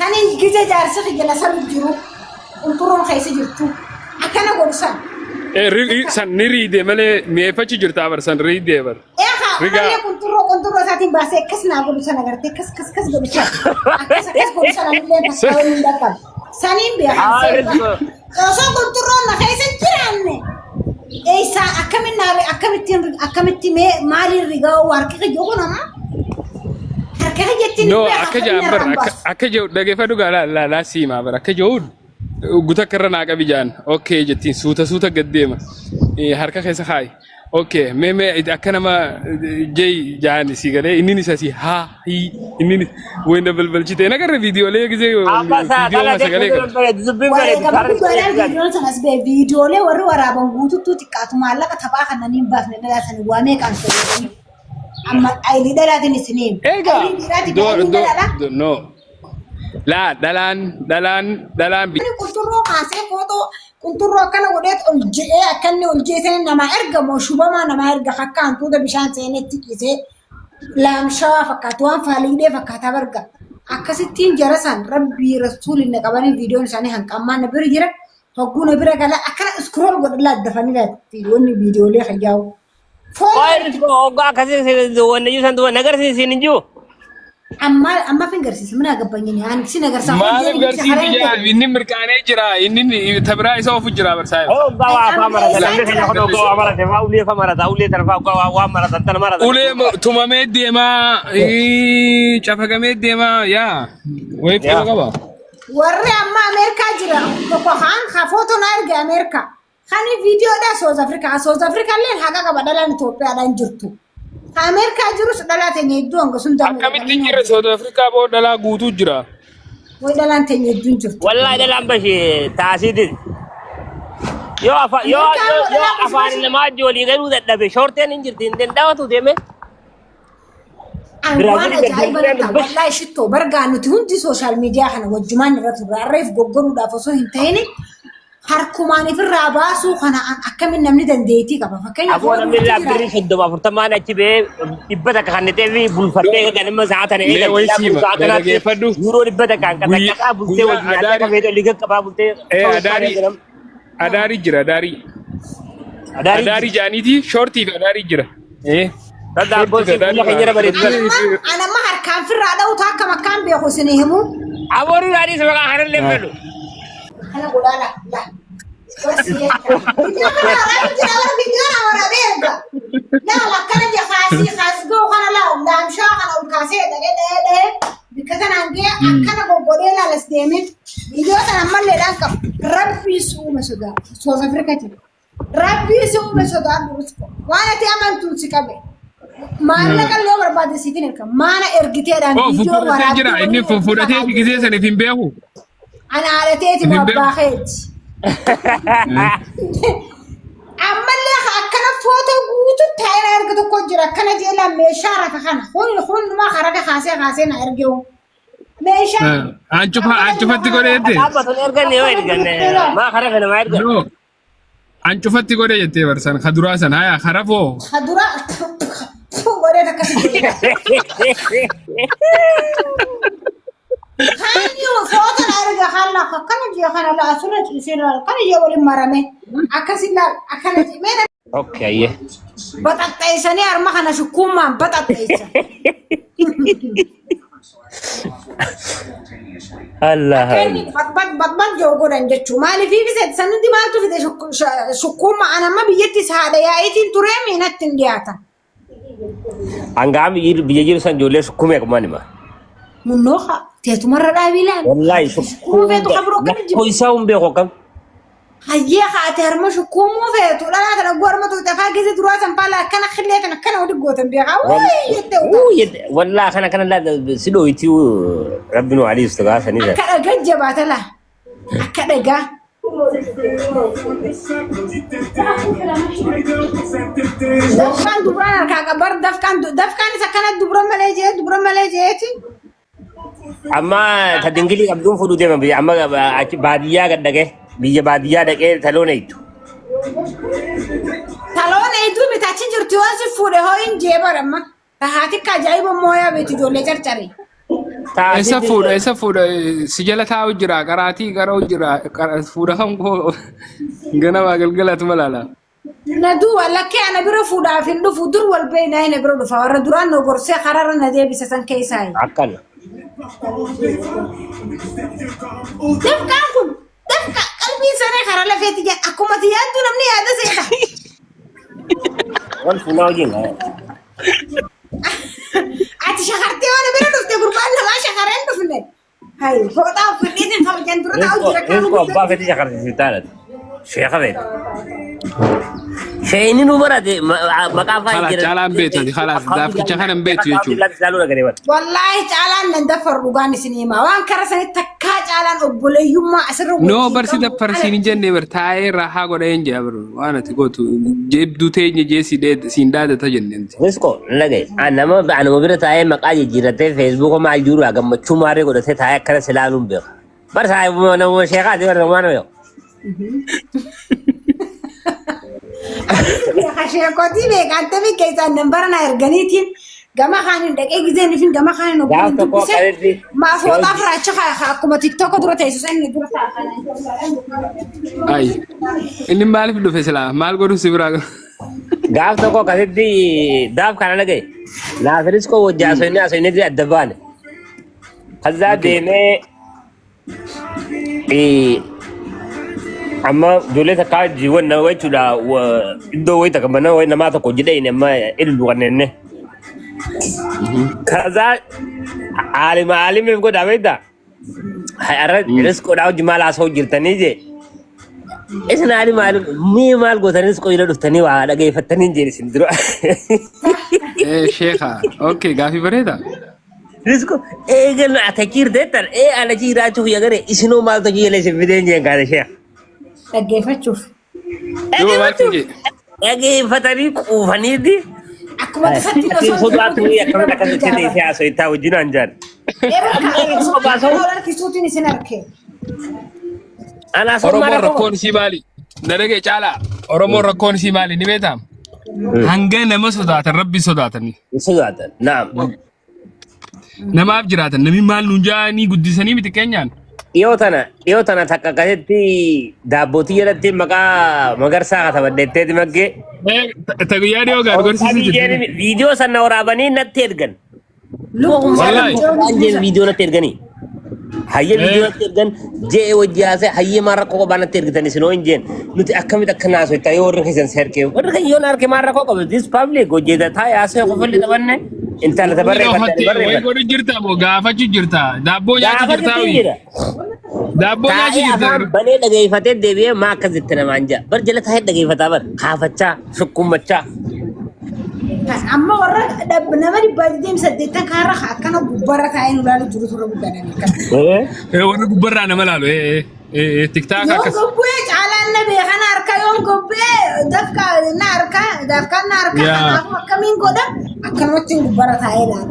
Taniin gija jaarsi kiyya na salu jiru qunxurroon keessa jirtu akkana godhu san. San ni riide malee mi'eeffachu jirta bar san riidee bar. Eegaa Rigaa. ammallee qunxurroo qunxurroo isaatiin baasee akkas naa godhu san agartee akkas akkas akkas godhu san akkas akkas godhu san anillee takka waliin dhaqqabu. Saniin beekan seefa. Osoo qunxurroon na keessa hin jiraanne eessaa akkamin naa akkamittiin akkamitti mee maaliin rigaa harki kiyya kun amma harka kiyyattiin No beeka akka akka ja'an inni bar irraan akka baasu. akka jedhu dhageeffadhu gaa laa laa laa siimaa bar akka jedhu guta akka irra naa qabi ja'an okay jettiin suuta suuta gad deema harka keessa kaayi okay mee mee akka nama jey ja'an si galee inni isa si haa hii inni wayna balbalchite nagarre viidiyoolee gisee Amma isaa viidiyoo dhala sagalee deemuu qabdi. bareedu dubbiin bareedu Wareegama sarara guddaadhaan isheetti viidiyoon sanas ba'e viidiyoolee warri waraaban guututtuu xiqqaatu maallaqa taphaa kanneen hin baafne dhalaatanii waa meeqaan fayyadamanii. Amma ayilii dhalaatiin isin hima. Egaa Ayiliin dhiiraatii fi do ayiliin do dhalaadha. do no laa dhalaan dhalaan dhalaan Inni qunxurroo kaasee footoo qunxurroo akkana godheet ol je'ee akka inni ol je'ee namaa ergamoo shubamaa namaa erga akka hantuuta bishaan seenetti ciisee laamshawaa fakkaatu waan faaliidhee fakkaataa barga. Akkasittiin jara san rabbii rasuulli na qabanii viidiyoon isaanii hanqammaa na bira jira. Hogguu na bira gala akkana iskrool godhan laaddafanii laatti wanni viidiyoolee hayyaa'u. Foon Qo'ee hoggaa akkasii wanni iyyuu san duba nagarsiisiin hin jiru. amma amma fin garsiisa mina gabbanyini ani sin agarsiisa Maaliif garsiisi jaa inni mirkaanee jira inni tabiraa isa ofu jira barsaa'e. Hoggaa waa afaa marata namni keenya kun hoggaa waa marate faa ulee fa marata ulee tana faa hoggaa waa marata tana marata. Ulee tumamee deemaa cafagamee deemaa yaa wayii Yaa. qaba. Warri amma Ameerikaa jira tokko kaan ka footoo na erge Ameerikaa. Kani viidiyoodha South Africa. South Africa illee haqa qaba dhalaan Itoophiyaadhaan jirtu. Ka Ameerikaa jirus dhalaa teenya hedduu hanga sun damu. Akkamitti hin jirre South Africa boo dhalaa guutuu jira. Way dhalaan teenya hedduun jirtu. Wallahi dhalaan bashee taasiitiin. Yoo afa yoo Ameerikaa yoo immoo yoo dhalaa afaan bashee namaa wajji walii galuu dadhabe shorteen hin jirti hin danda'atu deeme. An waan Biraazilii ajaa'iba Arjentiinaan natti bash. wallahi shittoo bargaa nuti hundi sooshaal miidiyaa kana wajjumaan irra turre harreef goggoruudhaaf osoo hin ta'in harkumaan ifirraa baasuu kana an akkamiin namni dandeettii qaba fakkeenyaaf Aboo yoo namni dubartii irraa jiraate birrii 30 40n achi ba'ee 100 kan ta'ee fi bulfattee ganama sa'a tana Mee eegan wayii silaa kun siima sa'a mee kanaatti dhageeffadhu yuuroo 100 guyya qaxaqaxaa bultee guyyaa wajjin nyaatee akka adaarii feete olii qaqqabaa bultee ee ta'uu adaarii jedhama. adaarii jira adaarii Adaarii adaarii jira. jaaniiti shoortii fi adaarii jira ee Sadda abboon shoortii fi si fuula adaarii keenya irra bareedu sana. Anamma anamma harkaan firraa dha'u taakka makkaan beeku isin himu. Aboon irraa dhiisa maqaa kanallee hin fedhu. Kana godhaa la la. Basi jecha. Viidiyoo kana waraabee jira bara viidiyoo na waraabee erga. Laal akkana je kaasii kaasii ga'u kana laal laamshaa kana ol kaasee dhaqee dha'ee dha'ee bikka kanaan ga'ee akkana goggodhee laalas deemee viidiyoo sana ammallee dhaan qaba. Rabbii si uume sodaa. South Africa jira. Rabbii si uume sodaadhu Rusko. Waan ati amantuun si qabe. Maallaqa illee barbaade siif hin erga. Maana ergiteedhaan Oh, viidiyoo fuffuudhatee jira. waraabdee Inni waliin fuffuudhatee ergitaa gisee saniif hin beeku. Ana haadhateeti Hin moo beeku. abbaa keeti. Ammallee akkana footoo guutuu taa'ee na erga tokko jira. Akkana jeelaan meeshaa rafa kana. Kun hundumaa haraga kaasee kaasee na ergee. Meeshaa. Ancufa ancufatti godhee jette. Dhaabbatan ergan yoo ergan maa karaa kana maa ergan. No. Ancufatti godhee jettee barsan ka duraa san haya karafoo. Kadura godhee akkasii godhe. Kaani foota na erga kan lafa akkana jee kana la asirra ciisee laal kana jee waliin marame akkasii laal akkana jee mee Okay ayyee. baxaxxeessanii harma kana shukkuummaan baxaxxeessan. Allah. Akka inni baxbax baxbax jiru godhan jechuudha. Maaliif ibsa san hundi maaltu fide shukkuummaa an amma biyyattis haadha yaa'iitiin turee miinatti hin dhiyaatan. Hangaam biyya jiru san ijoollee sukkumee akkuma nima. Munnoo haa teetumarra dhaabii laal. Wallaahi Sukkuumuu feetu kabiroo akkana jiru. lakkoo isaa hin beeku akkam. Hayyee haati harma shukuumuu feetu dhalaa tana guu harma tuqxe faa gizee duraa san faala akkana killee tana akkana wali gootan beekaa wuuyi jettee utaa. Wallaahi kana kana laa si dhooyti rabbi nu aliis tugaa sanii san. Akka dhagaa jabaata laa. Akka dhagaa. Dafqaan dubraan harkaa qabar dafqaan dafqaanis akkana dubra malee jee dubra malee jeeti. Amma ta dingilii qabduun fudhu deema biyya amma achi baadiyyaa gad dhaqee biyya baadiyyaa dhaqee taloon eeytu. Taloon eeytuu miti achi jirti yoo si fuudhe hoo hin jee baramma. Haati akka ajaa'iba mooyaa beektu ijoollee carcare. Eessa Taasisi fuudha eessa fuudha si jala taa'u jira qaraatii qara'u jira fuudha kan koo ganamaa galgalatuma laala. Na duuba lakkee ana bira fuudhaaf hin dhufu dur wal beeknaa na bira dhufa warra duraan nu gorsee kararra na deebise san keessaa. Akkana. Dafqaan kun dafqa qalbii sana karaa lafeetti jira akkuma ati yaaddu namni yaada seeta. Wal fuunaa wajjin gaa. Ati shakartee waan bira dhufte gurbaan namaa shakaree hin dhufne. Hayi fooxaa uffadheetiin kabajan dura taa'u Riskoo jira kaan riskoo abbaa fedhii shakarsiisuu taanati. Sheeka beekta. Sheeyni nu barate maqaa faa Kalaas caalaan beektu ati kalaas daafkicha kana hin beektu jechuudha. Ilaaluu dhaganii bara. Wallaahi caalaan nan daffar dhugaan isin himaa waan kara sanitti takkaa caalaan obboleeyyummaa asirra No wajjin barsi qabu daffarsiin hin jenne bar taa'ee raahaa godhee hin jee bar waan ati gootu jeebduu teenya jee si siin dhaadata jenneen. Riskoo lagay nama anuma bira taa'ee maqaa jijjiirratee feesbuuka maal jiru gammachuu maarree godhatee taa'ee akkana si ilaaluun beeku. Bar saayibuma nama sheekaati bar nama beeku. Sheekotii beekantamii keessaan nambara na erganiitiin gama kaaniin dhaqee gizeen ifin gama kaaniin Gaaf obboleen tokko dubbise akkasitti maa fooxaa firaacha akkuma tiktoka dura teessu inni dura ta'a. Ayi inni maaliif dhufe silaa maal godhu si biraa Gaaf tokko akkasitti daaf kana dhagaye. Naaf riskoo wajji haasofnee haasofnee adda baane. Kazaa deemee amma ijoollee takkaa jiiwwan nama jechuudha iddoo wayii takka mana wayii namaa tokko jedhee amma illu kanneen. Kazaa aalima aalimiif godhaa beektaa? Har'a riskoodhaa hojii maal haasa'u jirtanii jee. Isin aalima aalim mii maal gootanii riskoo jala dhuftanii waa dhageeffattanii jeen isin dura. Sheeka okay gaafii bareeda. Risko eegan atachiir deettan ee ana jiraachuu kiyya garee isinoo maaltu jala isin fideen jeen kaane sheekh. Dhaggeeffachuuf. Duuba maal siin jee? Dhageeffatanii quufaniiti. Akkuma tasatti Atiin sodaatu akkamitti akkas jettee teessee haasoftaa wajjin aan jaan. Yeroo harkisuutiin isin arke. Anaa sun Oromoon maal rakkoon rakkoon? isii maali? Na dhagee caalaa. Oromoon rakkoon isii maali? Ni beektaa? Hanga nama sodaatan rabbi sodaatanii. Sodaatan. Naam. Namaaf jiraatan namni maal nuun jaanii guddisanii miti keenyaan. Dhiyoo tana takka akkasitti daabbootii jalatti maqaa magarsaa katabadheetteeti maggee. Ta guyyaa dhiyoo gaar gorsiisuu jirti. Viidiyoo sana waraabanii natti ergan. Lubbuun Wallaahi. Waan jeen viidiyoo natti erganii. Hayyee viidiyoo natti ergan jee wajji haasee hayyee maal rakkoo qabaa natti ergitan isinoo hin jeen. Nuti akkamitti akka naasoo yoo warri keessan si harkee warri kan yoo na harkee maal rakkoo qabu this public hojjeta taa'ee haasee qofalli taphanne intala tabarreeffatte Wayii barreeffatte. godhu jirta moo gaafachuu jirta? Daabboo nyaachuu Gaafa jirta sitti wayii? jira. Daabboo nyaachuu Taa'ee jirta? afaan banee dhageeffatee deebi'ee maa akkas jette namaan jaa. Bar jala taa'ee dhageeffataa bar kaafachaa sukkummachaa. Amma warra nama 280 kaarra akkana gubbarra taa'ee nu ilaalu jiru turre guddaadha beekama. Warra gubbarraa nama laalu. TikTok Yoon akkas. gobbee caalaan na beekana harka yoon gobbee dafka na harka dafkaan na harka Yaa. kanaafuu akkamiin godha akkanumatti gubbarra taa'ee ilaala.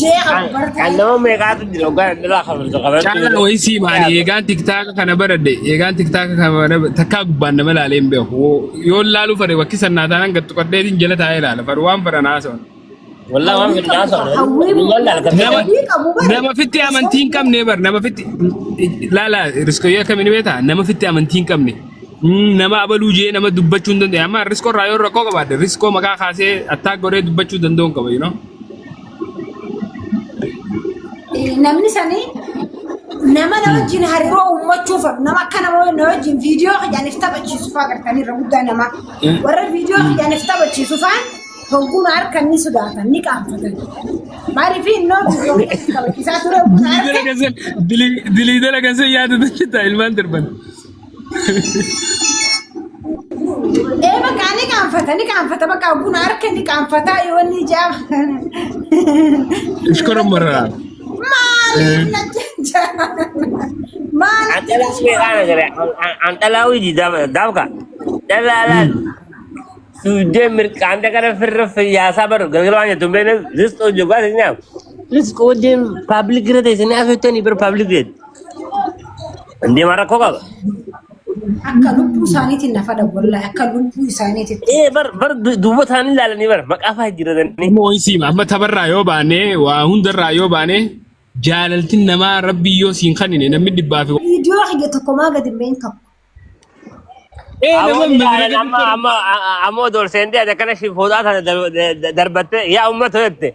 Jeeqa gubbarra Kan taa'ee. nama meeqaatu jira hoggaa daldalaa kafaltu Caalaa wayii sii maani eegaan TikTok kana baradhe eegaan TikTok kana baradhe takkaa gubbaan nama laalee hin beeku. Yoo laaluu fedhe bakki sannaa taanaan gad tuqadheetiin jala taa'ee ilaala. Fadhu waan fedhan haasa'an. Wallah waan fedhan haasa'an. Hawwii Nama hawwii qabu bara. nama fitti amantii hin qabne bar nama fitti laala riskoyyee akkamiin beektaa nama fitti amantii hin qabne nama abaluu jee nama dubbachuu hin danda'e amma riskoo irraa yoo rakkoo qabaadde riskoo maqaa kaasee attaak godhee dubbachuu danda'u hin qaba. Namni sanii nama na wajjin hariiroo uummachuuf nama akka nama na wajjin viidiyoo kiyyaaniif taphachiisu fa'aa gartanii irra guddaa namaa. Warra viidiyoo kiyyaaniif taphachiisu fa'aa hogguun harka ni sodaatan ni qaanfatan. Maaliif innoo viidiyoo kiyyaaniif taphachiisaa ture hogguun harka. Dilii dalagan san yaadatu jirta ilmaan darban. Ee bakka ni qaanfata ni qaanfata bakka hogguun harka ni qaanfata yoo inni ijaa. Ishkoro marraa. Maaliif na jajjaa? Maaliif? An dhalaa meeqaan agarre an dhalaa wiji daabka dhalaalaan suudee mirqaante kana firra fiyyaasaa baru galgala waan jettu hin beekne riskoo jogaa isin riskoo wajjin paablik irra teessanii haasoftan bira paablik irra Indee maal rakkoo qaba? Akka lubbuu isaaniitiin nafa dhabu wallahi akka lubbuu isaaniitiin. Ee bar bar duuba isaanii ilaalanii bar maqaa fa'aa jijjiiratanii. Amma wayii siima amma tabarraa yoo baane waa hundarraa yoo baane Jaalaltiin namaa rabbii yoo siin kannine namni dhibbaa fi Viidiyoo kiyya tokko maa gadi hin bahin tokko. Ee nama Amma madraga amma amma amma odoo seentee ati akkana fuudhaa tana darbatte yaa uummata jette.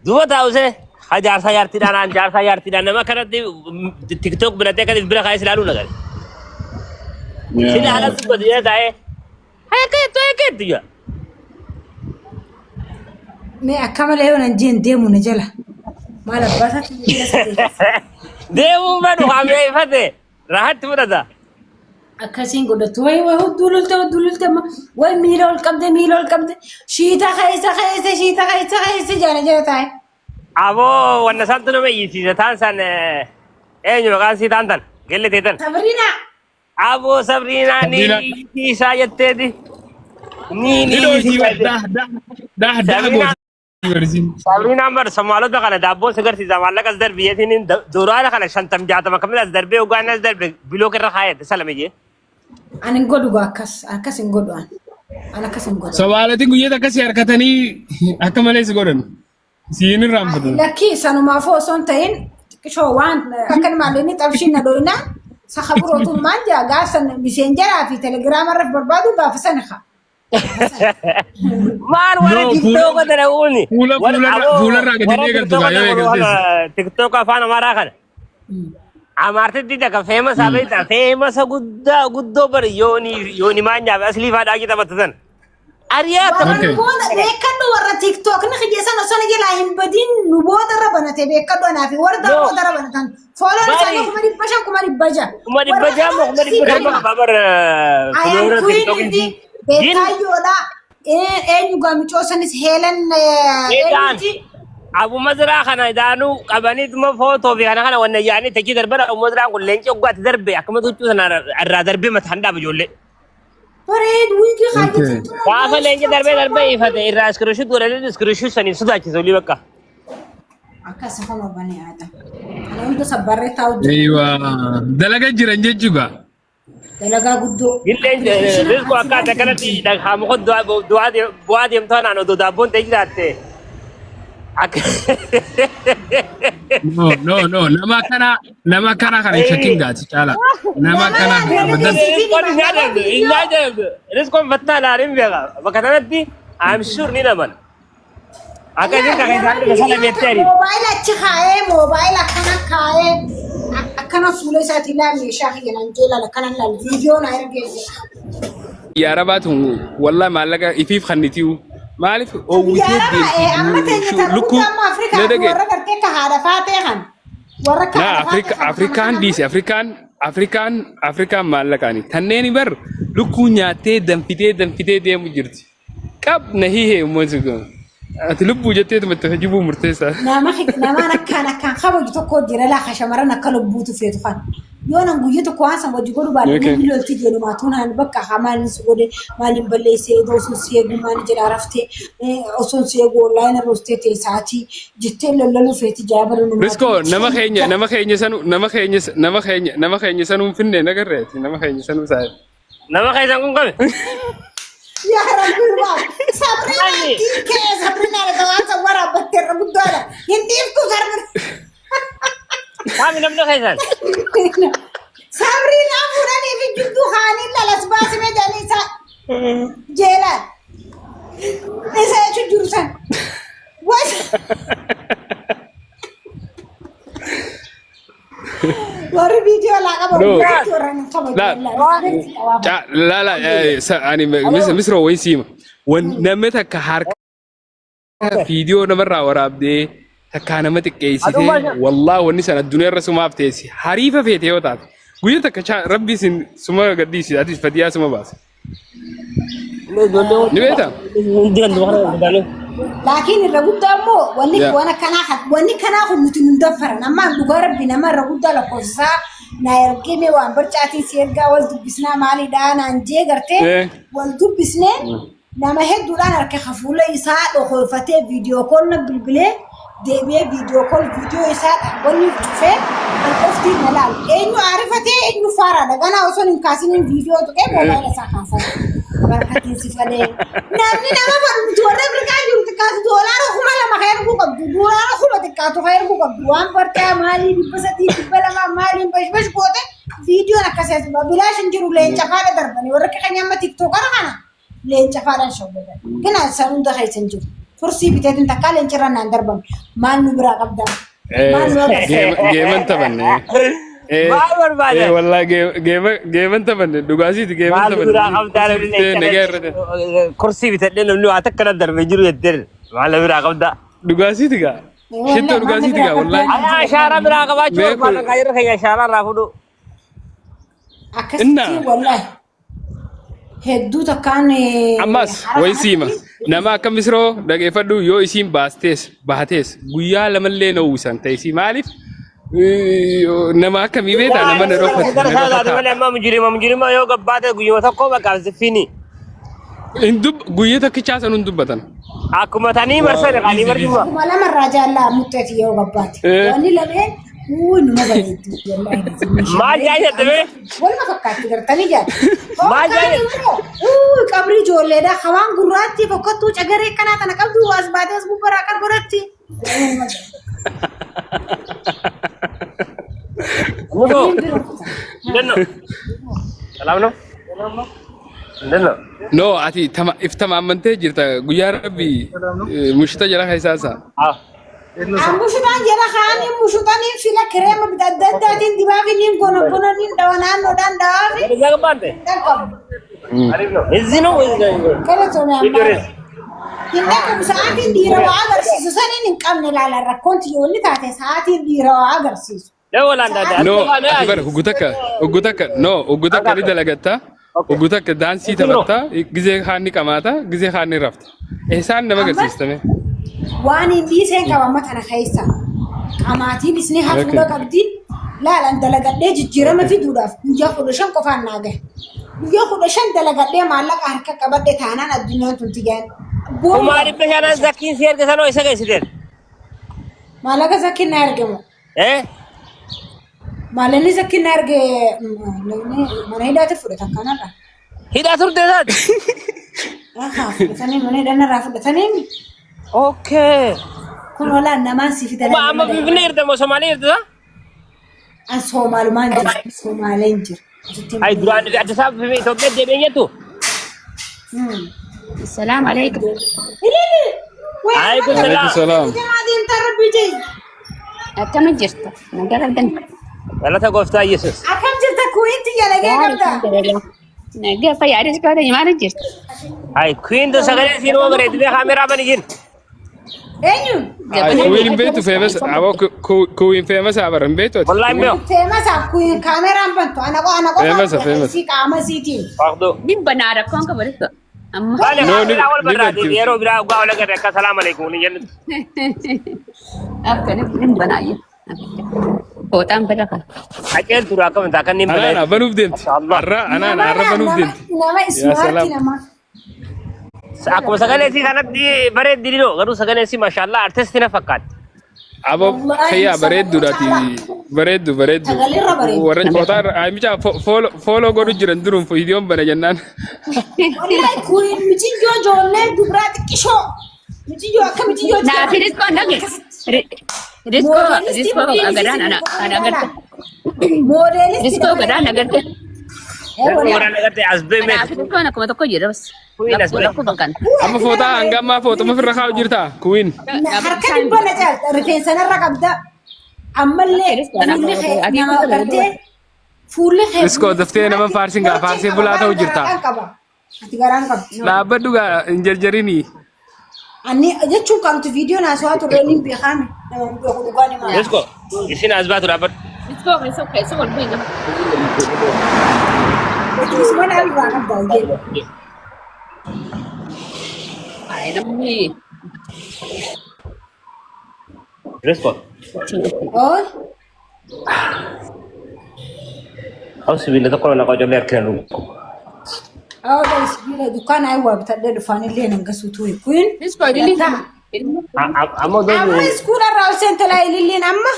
Duuba taa'use ha jaarsaa jaartiidhaan aan jaarsaa jaartiidhaan nama kanatti TikTok biratee akka bira kaa'ee silaaluu nagare. Sila haala dubbatu jee taa'ee haa akka jettu haa akka jettu jaa. Mee akka malee yoo nan jeen deemu na jala. Maal abbaa isaatti na jala isa deebisa. Deemuun badu haamee ifate raahatti fudhata. Akkasiin godhatu wayi wayi hudduu lulte hudduu lulte amma wayi miila ol qabde miila ol qabde shiita keessa keessa shiita keessa keessa jaana jala taa'e. Aboo wanna isaantu nama iyyisiisa taan san eenyu maqaan sii taan tan gelle teetan. Sabrina. Aboo Sabriinaa ni Sabriinaa. iyyisiisaa jetteeti. Ni ni Ni dhoyti iyyisiisaa jette. dah dah dah dah Sabriinaa gooti barsiin. Sabriinaan bar Somaalota kana daabboon si garsiisa maallaqa as darbi jeetiin dooraara kana shantam jaatama kamil as darbee ugaan as darbe bilook irra kaayette salame jee. Ani hin godhu gaa akkas akkas hin godhu ani. Ani akkas hin godhu. Somaalotiin guyyoota akkasii harkatanii akka malee si godhan. Siin irraanfatan. Lakkii sanumaafuu osoo hin ta'in xiqqishoo waan akka namaallee inni xabshiin na dhoyina saka birootummaan jaa gaafa miseenjaraa fi telegiraama irra barbaadu gaafa sana haa. Maal warra No, TikTok tana uuni. fuula- fuularra- fuularraa gadi Warra ni eegaltu TikTok gaa, yoo tana eegaltes. TikTok afaan Amaaraa kana. Amaartitti takka feemasa beektaa feemasa guddaa guddoo bari yooni yooni maanyaa fi aslii fa'aa dhaaqii taphatu sana. Ariyaa Warra Okay. nu booda beekadhu warra TikTok ni xiyyeessan osoo na jalaa hin badin nu booda irra banate beekadhu anaa fi warra No. booda irra banatan. Fooloon Bari. isaanii 500,000 600,000. 600,000 moo 700,000 babar I am fuula queen TikTok fi beekaayyoodha. Eenyu gaamicoo sanis heelan Eedaan eenyuti? Abu Mazraa kana idaanuu qabaniituma footoo fi kana kana wanna yaa'anii tachii darbara Abu Mazraan kun leenci oggaatti darbe akkuma huccuu sana irraa darbee mataan dhaaba ijoollee. Bareedu wiigii Okay. kaayyatu. Gaafa leenci darbee darbee ifate irraa iskiriishuu godhanii iskiriishuu saniin sodaachisa olii bakka. Akkas hono banee aadaa. Kana hunda sabbarree taa'u jira. Eeywa dalaga jiran jechuudha. Dalagaa guddoo. Gilleen riskoo akka ati akkanatti dhagaamu kun bu'aa deemtu kanaan odoo daabboon ta'e jiraatte. Akka No no no nama akkana nama akkana kana hin shakkin gaati caala. Nama akkana kana abadan. Riskoon hin nyaadamtu hin nyaadamtu riskoon fattaa laariin beeka bakka kanatti I'm sure ni naman. Akka isin kan isaan dhufe sana beektee ariif. Moobaayila achi kaa'ee moobaayila akkana kaa'ee akkana fuula isaatiin laal meeshaa kiyya naan jee laal akkana laal viidiyoo naa ergee jira. Biyya Arabaa tun wallah maallaqa ifiif kannitiyu. Maaliif oowwitee Biyya Arabaa amma teenya deemti tan lukkuu guddaa amma Afrikaa na fi dhagaye. warra gartee akka haadha faatee kan warra akka Na haadha faatee Afrika kan kana Afrikaan kana dhiisi Afrikaan Afrikaan Afrikaan maallaqaani. Tanneeni bar lukkuu nyaattee danfitee danfitee deemu jirti. Qab na hiihee uummanni kun. Ati lubbuu jetteetuma itti hojibuu murteessaa. Nama namaan akkaan akkaan kabaju tokko jira laa shamarran akka lubbuutu feetu kan. Yoo nan guyyaa tokko waan san wajji godhu baadhe Okay. namni lolti jedhu maatuun haan bakka haa maaliin si godhe maaliin balleessee osoo si eegu maali jedhaa raftee osoo si eegu onlaayina roostee ta'e sa'aatii jettee lollaluu feeti jaabala nu Riskoo nama keenya nama keenya sanu nama keenya nama keenya nama keenya sanuu hin finne nagarreeti nama keenya sanuu saayee. Nama keessan kun kami? Yaa Rabbi waa Sabrina Maali? tiikee Sabrina dha waan san waraabbattee irra guddaadha hin dhiiftu Sabrina. Kami namni keessan? Sabrina fuudhanii fi jidduu kaanii lalas baasime jedhanii isa jeelaan isa jechuun jiru san. Was Warri viidiyoo laa qaban No. hundatti warra hin kabaju. La wallaahi. ca la la ani misiroo wayii siima. Namni takka harka viidiyoo namarraa waraabdee takkaa nama xiqqeessitee wallaahi wanni sana addunyaa irra sumaaf teessi hariifa feete yoo taate guyyaa takka rabbi isin suma gadhiisi atis fatiyaa suma baase. Ni beektaa? Hundi kan duba kana guddaanu. Laakiin irra guddaa immoo wanni Yaa. waan akkanaa kan wanni kanaa kun nuti nun daffaran amma dhugaa rabbi nama irra guddaa lakkoofsisaa na ergee mee waan barcaatiin si ergaa wal dubbisnaa maalidhaa naan jee gartee wal dubbisnee nama hedduudhaan harka hafuula isaa dhokofatee viidiyoo kool na bilbilee deebi'ee viidiyoo kool viidiyoo isaa wanni cufee an qofti na laalu eenyu aarifatee eenyu faaraadha. Ganaa osoo hin kaasiniin viidiyoo tuqee moobaayila isaa kaasan. Barakatiin si falee. Namni nama fadhu miti warra Afrikaa jiru xiqqaatu doolaara 2000 kan erguu qabdu. Doolaara 1000 xiqqaatu kan erguu qabdu. Waan bartee maalii 300 200 maaliin bashbash goote viidiyoon akkasii as ba'a. Bilaash hin jiru leenca faadha darbanii warra akka keenya amma tiktookara kana leenca faadhaan shawwadan. Gina san hunda keessa hin jiru. Kursii biteetiin takkaa leencirra naan darbame. Maal nu biraa qabdaa? Maal nu agarsiisa? Geeman taphanne. Maal barbaadan? Wallaahi geeman taphanne dhugaasiiti geeman Maal taphanne. biraa qabdaa Kursii namni bitee nagaa irra kursii bitadhee namni waa takka na darbe jiru jetteen maal biraa qabdaa? Dhugaasiiti gaa. Shittoo dhugaasiiti gaa wallaahi. Ayaa ashaaraa biraa qabaachuu Mee kun- barbaadan kan irra keenya ashaaraa irraa fudhu. Akkasitti Innaa. wallaahi hedduu takkaan Ammas hara wayi siima kanatti nama akka misiroo dhageeffadhu yoo isiin baastees baatees guyyaa lamallee na uwwisan ta'isii maaliif nama akkamii beektaa nama na dhokfatu Gara na isaa taate dhokfataa. malee amma mujirima mujirima yoo gabbaate guyyuma tokko bakka siffini. Hin dub guyyaa tokkichaa san hin dubbatan. Akkuma tanii marsan kan Easy marjuma. 2000 irraa jaallaa muxxeeti yoo gabbaate. Wanni lameen uu numa bareeddi wallaahi lazim. Maal jaa jette bee? Waluma fakkaatti gartanii jaal. Maal jaa Hookaan immoo uu qabrii ijoolleedha hawaan gurraattii fokkattuu cagaree akkanaa kana qabdu as baatee as gubbaraa kan godhatti. Nuko. Ndenno. Salam no. Ndenno. No ati tama if tamaamantee jirta guyyaa rabbi mushita jala keessaa Ah. An mushutaan jala kaanii mushuxanii fila kireema bita adda addaatiin dibaafi niin gona gona niin dhawa naannoodhaan dhawaafi Gadi gabbaante. hin qabu. Arif no. Izzi no. Galatoome ammaa. Idris. Hin dhaqabu sa'aatiin dhiira waa agarsiisu saniin hin qabne ilaalan rakkoon tiyyoonni taate sa'aatiin dhiira waa agarsiisu. No, ati bara huggu takka, huggu takka, no, huggu takka ni dalagatta, huggu takka daansii taphatta, gizee kaan ni qamaata, gizee kaan ni rafta. Isaan nama agarsiistame. Waan hin dhiiseen qaba amma tana keessa. Qamaatiinis ni hafuudha qabdi. Laalan dalagadhee jijjiirama fiduudhaaf guyyaa 15 qofaan naa gahe. Guyyaa 15 dalagadhee maallaqa harka qabadhe taanaan addunyaan tun tigaan. Kumaa 500 zakkiin si erga sanoo isa geessiteen. Maallaqa zakkiin na ergamu. Eh? Maallaqni zakkiin na erge mana hidhaatti fudhatan kanarra. Hidhaa turte isaati. Haa fudhatanii mana hidhanarraa fudhatanii Okay. kun olaan namaan si fidan. Kuma amma Finfinnee jirta moo Somaalee jirta? An Soomaalumaan jira. Soomaaleen jira. Ay duraan Addis Ababa Finfinnee Itoophiyaa deebi'een jettu? Assalamu alaikum. Ilili! Alaikum Alaikum salaam. salaam. Deemtaa rabbii jee. Akkam jirta? Nagaa qabdan? Galata gooftaa Yesuus. Akkam jirta kuwiinti jalagee qabda. Nagaa fayyaa riskoo ta'e maal jirta? Ay Queen tu sagalee siin uma bareeddi bee kaameraa bani jin. Eenyuun? Kuwiin hin beektu feemas, aboo kuwiin feemas abara hin beektu ati. Wallahi hin beeku. Feemasaaf kuwiin kaameraan bantu. Ana qofa ana qofa Feemasa, feemasa. si qaama siitiin. Waaqdoo. Nin banaa rakkoon qabu riskoo. Amma Baale No, ni kaameraa wal ni barraati banti. yeroo biraa dhugaa wal agarre akka salaam alaikum ni jennu. akka nin banaayyee. Fooxaan bira kan. Haceel tura akkam ta'a kan nin Anaana banee. banuuf deemti. Masha Allah. Har'a anaana Nama har'a banuuf nama deemti. nama Yaa ismaartii salaam. nama. Akkuma sagalee sii kanatti bareeddi didoo garuu sagalee sii mashallah artisti na fakkaatti. Aboo Wallaahi kayyaa sagalee bareedduudhaati. caalaa. Bareeddu bareeddu. Sagalee irra bareeddu. Warra footaa irra ay micaa fooloo godhu jiran duruun viidiyoon bana jennaan. Wallahi kuwiin mijiyyoo ijoollee dubraa xiqqishoo. Mijiyyoo akka mijiyyoo Naa fi riskoon dhage. Riskoo riskoo agaraan ana ana agarte. Moodeelisti Riskoo gadaan agarte. Warra agartee as bee Anaa fi meeti. riskoon akkuma tokko jira bas. Kuwiin as Lakkuu bee. lakkuu bakkan. Amma footaa hanga ammaa footuma ofirra kaa'u jirta kuwiin. Harka dhibba na caalta rifeensa narra qabda. Ammallee fuulli kee nama gartee fuulli kee. Riskoo daftee nama faarsin gaa faarsee bulaa ta'u jirta. Garaan qaba. Ati garaan qabdi. Dhaabbadhu gaa hin jarjarinii. Ani jechuun kamtu viidiyoon haasawaa turre ni beekame. Nama hin beeku dhugaa ni maala. Riskoo isin as baatu dhaabbadhu. Riskoo keessa keessa wal bu'e nama. Ati isuma naa irraa qabda jedhe. Ay namni Riskoo. Oo. Aw sibiila tokko na qojollee harkina dhugu. Awwa sibiila dukkaana ay waa bitadhee dhufaanillee nan gasuutu kun. riskoo ililli. Ammoo Amma iskuula irraa ol seente laa ililliin amma.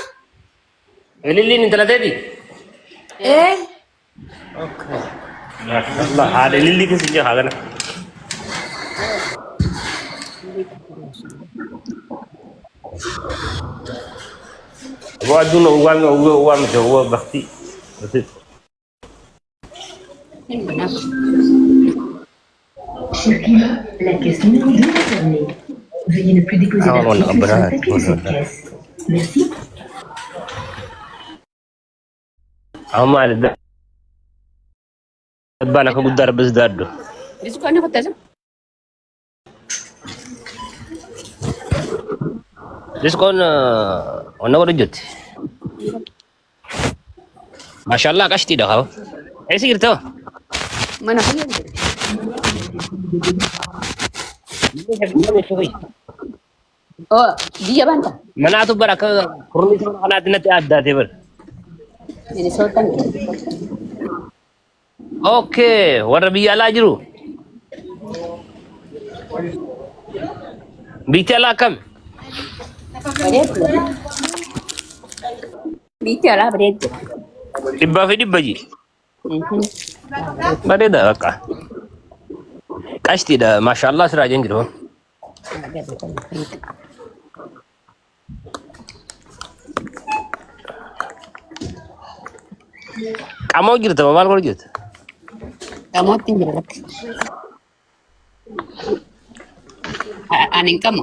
Ililliin intala teeti. Ee. Maashaallah haadha ilillii keessa jira haa kana. Aboo adduun uwwaami uwwaamte uwwa bakti. Hin banaaf. Cher client, la caisse numéro 2 est fermée. Veuillez ne plus déposer Ah, on d'articles sur a le papier de cette caisse. Merci. Amma dabbaan akka guddaa rabbis daaddu. Rizqoo inni qottasa. Rizqoon onna godhu jirti. Maashaallah qashtiidha qaba. Eessa jirta? Mana kiyya jira. Oh, biyya baanta. Manaatu bara akka kurni kanaatti natti addaatee bara. Minnesota. Okay, warra biyya alaa jiru. Biyyi alaa akkami? Bareedu. Biyyi alaa bareedu. Dhibbaa fi dhibba ji. Bareeda bakka. Qashtiidha, maashaallah siraa jeen jiru. Qamoo jirta moo maal godhu jirta? Qamootti hin jira lakki. Ani hin qamu.